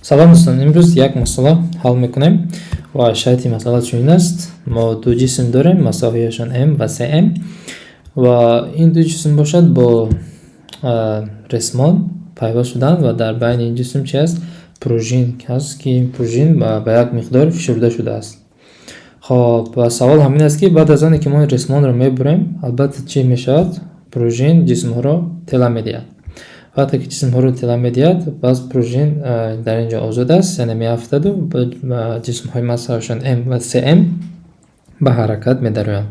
Салом, дӯстон! Имрӯз як масъала ҳал мекунем ва шарти масъала чунин аст: мо ду ҷисм дорем, массаҳояшон m ва 3m, ва ин ду ҷисм бошад, бо ресмон пайваст шуданд ва дар байни ин ҷисм чи аст? Пружин ҳаст, ки ин пружин ба як миқдор фишурда шудааст. Хоб, ва савол ҳамин аст, ки баъд аз оне ки мо ресмонро мебурем, албатта, чӣ мешавад? Пружин ҷисмҳоро тела медиҳад. Вақте ки ҷисмҳоро тела медиҳад, баъз пружин дар ин ҷо озод аст, яъне меафтаду ҷисмҳои массаашон m ва 3m ба ҳаракат медароянд.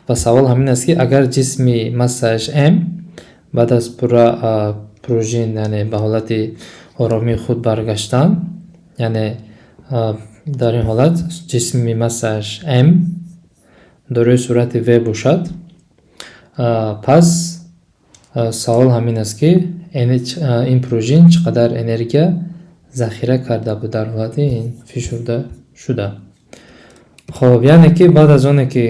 Ва савол ҳамин аст, ки агар ҷисми массааш m баъд аз пурра пружин, яъне ба ҳолати оромии худ баргаштан, яъне дар ин ҳолат ҷисми массааш m дорои суръати v бошад, пас савол ҳамин аст, ки ин пружин чӣ қадар энергия захира карда буд дар ҳолати ин фишурда шуда. Хоб, яъне ки баъд аз оне ки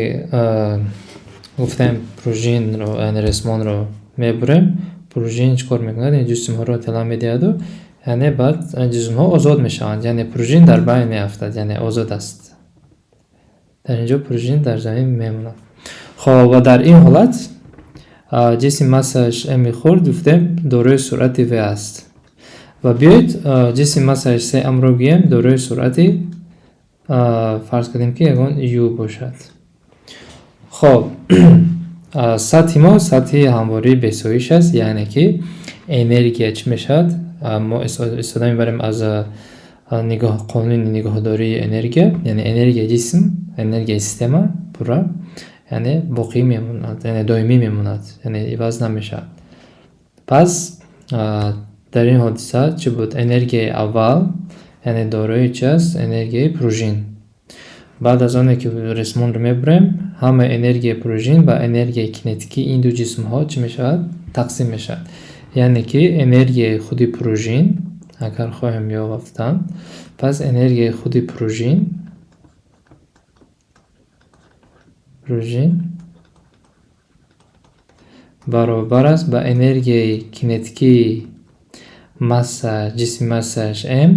гуфтем, пружинро, яъне ресмонро мебурем, пружин чӣ кор мекунад? Ин ҷисмҳоро тела медиҳаду, яъне баъд ҷисмҳо озод мешаванд, яъне пружин дар байн меафтад, яъне озод аст. Дар ин ҷо пружин дар замин мемонад. Хоб, ва дар ин ҳолат ҷисми массааш m хурд, гуфтем, дорои суръати v аст. Ва биёед, ҷисми массааш 3m-ро гӯем, дорои суръати, фарз кардем, ки ягон u бошад. Хоб, сатҳи мо сатҳи ҳамвории бесоиш аст, яъне ки энергия чӣ мешавад? Мо истифода мебарем аз нигоҳ қонуни нигоҳдории энергия, яъне энергияи ҷисм, энергияи система пурра, яъне боқӣ мемонад, яъне доимӣ мемонад, яъне иваз намешавад. Пас дар ин ҳодиса чӣ буд? Энергияи аввал, яъне дорои чи аст? Энергияи пружин. Баъд аз оне ки ресмонро мебурем, ҳамаи энергияи пружин ба энергияи кинетикии ин ду ҷисмҳо чӣ мешавад? Тақсим мешавад. Яъне ки энергияи худи пружин, агар хоҳем ёфтан, пас энергияи худи пружин баробар аст ба энергияи кинетикии масса ҷисми массааш m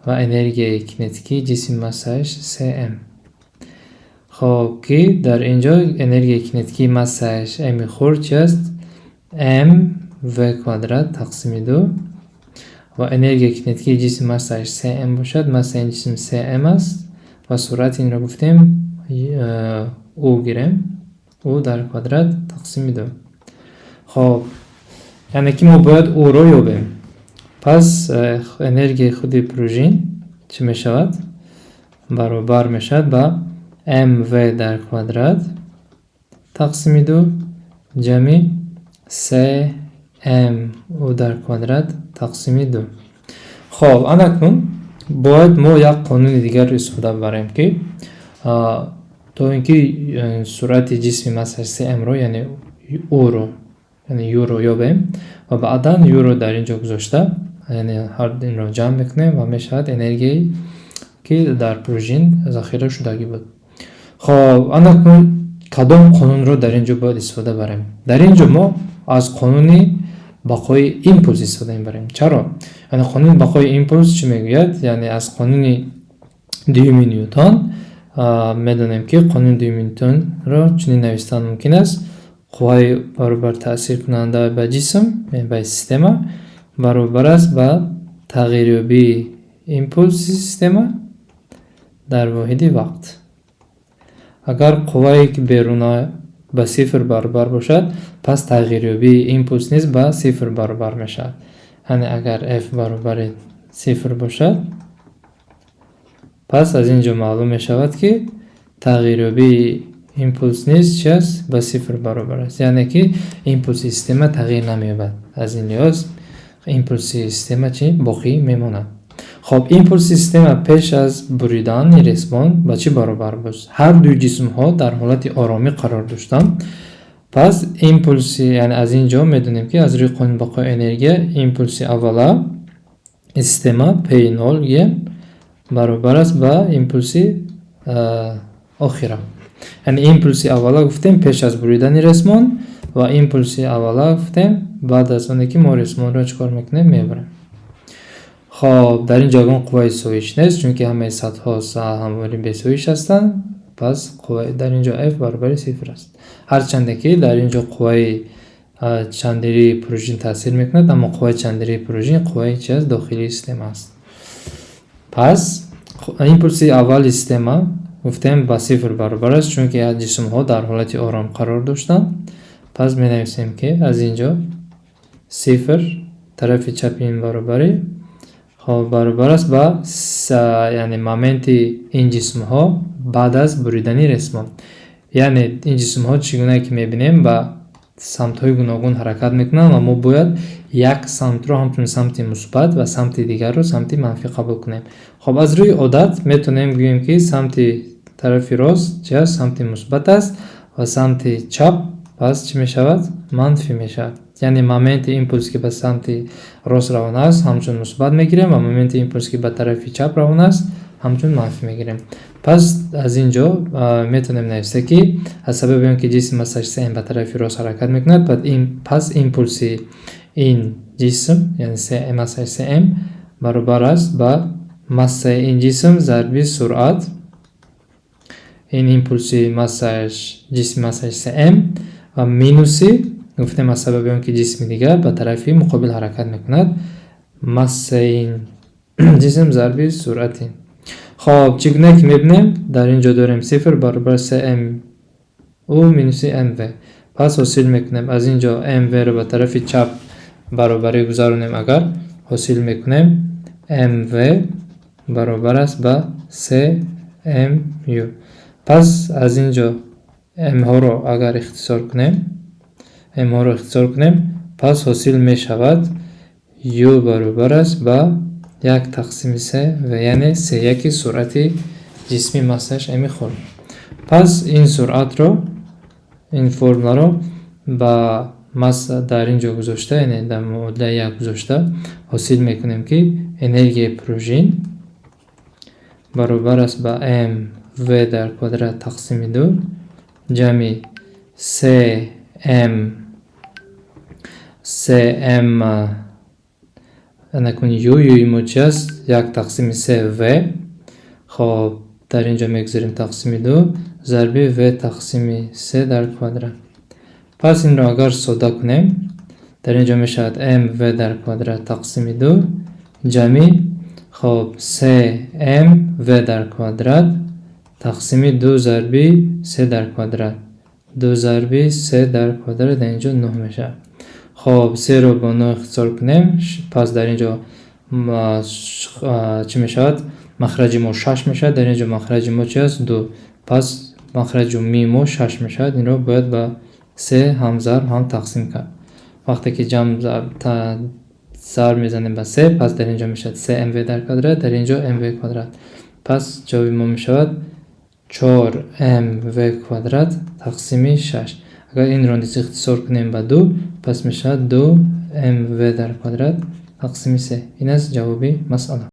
ва энергияи кинетикии ҷисми массааш 3m. Хоб, ки дар ин ҷо энергияи кинетикии массааш m хурд чи аст? M v квадрат тақсими ду. Ва энергияи кинетикии ҷисми массааш 3m бошад, массаи ин ҷисм 3m аст ва суръати инро, гуфтем, u гирем, u дар квадрат тақсими ду. Хоб, яъне ки мо бояд u-ро ёбем. Пас энергияи худи пружин чӣ мешавад? Баробар мешавад ба mv дар квадрат тақсими ду ҷамъи 3m u дар квадрат тақсими ду. Хоб, анакнун бояд мо як қонуни дигарро истифода барем, ки то ин ки суръати ҷисми массааш 3m-ро, яъне u-ро, яъне u-ро ёбем ва баъдан u-ро дар ин ҷо гузошта, яъне ҳар инро ҷамъ мекунем ва мешавад энергияе, ки дар пружин захира шудагӣ буд. Хоб, анакнун кадом қонунро дар ин ҷо бояд истифода барем? Дар ин ҷо мо аз қонуни бақои импулс истифода мебарем. Чаро? Яъне қонуни бақои импулс чӣ мегӯяд? Яъне аз қонуни дуюми Ньютон медонем, ки қонуни дуюми Ньютонро чунин навистан мумкин аст: қувваи баробар таъсиркунанда ба ҷисм, ба система, баробар аст ба тағйирёбии импулси система дар воҳиди вақт. Агар қуввае, ки беруна, ба сифр баробар бошад, пас тағйирёбии импулс низ ба сифр баробар мешавад. Яъне агар f баробари сифр бошад, пас аз ин ҷо маълум мешавад, ки тағйирёбии импулс низ чи аст? Ба сифр баробар аст, яъне ки импулси система тағйир намеёбад. Аз ин лиҳоз импулси система чӣ боқӣ мемонад. Хоб, импулси система пеш аз буридани ресмон ба чӣ баробар буд? Ҳар дуи ҷисмҳо дар ҳолати оромӣ қарор доштанд. Пас импулси, яъне аз ин ҷо медонем, ки аз рӯи қонуни бақои энергия импулси аввала система p нол е баробар аст ба импулси охира. Яъне импулси аввала, гуфтем, пеш аз буридани ресмон ва импулси аввала, гуфтем, баъд аз оне ки мо ресмонро чӣ кор мекунем? Мебурем. Хоб, дар ин ҷо ягон қувваи соиш нест, чунки ҳамаи сатҳҳо ҳамвори бесоиш ҳастанд. Пас қувваи дар ин ҷо F баробари сифр аст. Ҳарчанде ки дар ин ҷо қувваи чандирии пружин таъсир мекунад, аммо қувваи чандирии пружин қувваи чи аст? Дохилии система аст. Пас импулси аввали система, гуфтем, ба сифр баробар аст, чунки ҷисмҳо дар ҳолати ором қарор доштанд. Пас менависем, ки аз ин ҷо сифр тарафи чапи ин баробарӣ, хоб, баробар аст ба, яъне, моменти ин ҷисмҳо баъд аз буридани ресмон. Яъне ин ҷисмҳо, чӣ гуна ки мебинем, ба самтҳои гуногун ҳаракат мекунанд ва мо бояд як самтро ҳамчун самти мусбат ва самти дигарро самти манфӣ қабул кунем. Хоб, аз рӯи одат метавонем гӯем, ки самти тарафи рост чи аст? Самти мусбат аст ва самти чап пас чӣ мешавад? Манфӣ мешавад. Яъне моменти импулс, ки ба самти рост равона аст, ҳамчун мусбат мегирем ва моменти импулс, ки ба тарафи чап равона аст, ҳамчун манфӣ мегирем. Пас аз ин ҷо метавонем нависта, ки аз сабаби он ки ҷисми массаш 3m ба тарафи рост ҳаракат мекунад, пас импулси ин ҷисм, яъне массаи 3m, баробар аст ба массаи ин ҷисм зарби суръат, ин импулси массааш ҷисми массаи 3m, ва минуси, гуфтем, аз сабаби он ки ҷисми дигар ба тарафи муқобил ҳаракат мекунад, массаи ин ҷисм зарби суръати. Хоб, чӣ гуна ки мебинем, дар ин ҷо дорем сифр баробар 3m u минуси mv. Пас ҳосил мекунем, аз ин ҷо mv-ро ба тарафи чап баробарӣ гузаронем агар, ҳосил мекунем mv баробар аст ба 3mu. Пас аз ин ҷо m-ҳоро агар ихтисор кунем, m-ҳоро ихтисор кунем, пас ҳосил мешавад u баробар аст ба як тақсими се в, яъне сеяки суръати ҷисми массаш m хурд. Пас ин суръатро, ин формуларо ба масса дар ин ҷо гузошта, яъне дар муодилаи як гузошта, ҳосил мекунем, ки энергияи пружин баробар аст ба м в дар квадрат тақсими ду ҷамъи се м, се м накун ю. Юи мо чи аст? Як тақсими се в. Хоб, дар ин ҷо мегузорем тақсими ду зарби в тақсими се дар квадрат. Пас инро агар сода кунем, дар ин ҷо мешавад м в дар квадрат тақсими ду ҷамъи, хоб, се м в дар квадрат тақсими ду зарби се дар квадрат, ду зарби се дар квадрат, дар ин ҷо нӯҳ мешавад. Хоб, серо бо нӯҳ ихтисор кунем, пас дар ин ҷо чӣ мешавад? Махраҷи мо шаш мешавад. Дар ин ҷо махраҷи мо чи аст? Ду. Пас махраҷи умумии мо шаш мешавад. Инро бояд ба се ҳам зарб, ҳам тақсим кард. Вақте ки ҷамъ зарб мезанем ба се, пас дар ин ҷо мешавад се мв дар квадрат, дар ин ҷо мв квадрат. Пас ҷавоби мо мешавад чор мв квадрат тақсими шаш. Агар инро низ ихтисор кунем ба ду, пас мешавад ду мв дар квадрат тақсими се. Ин аст ҷавоби масъала.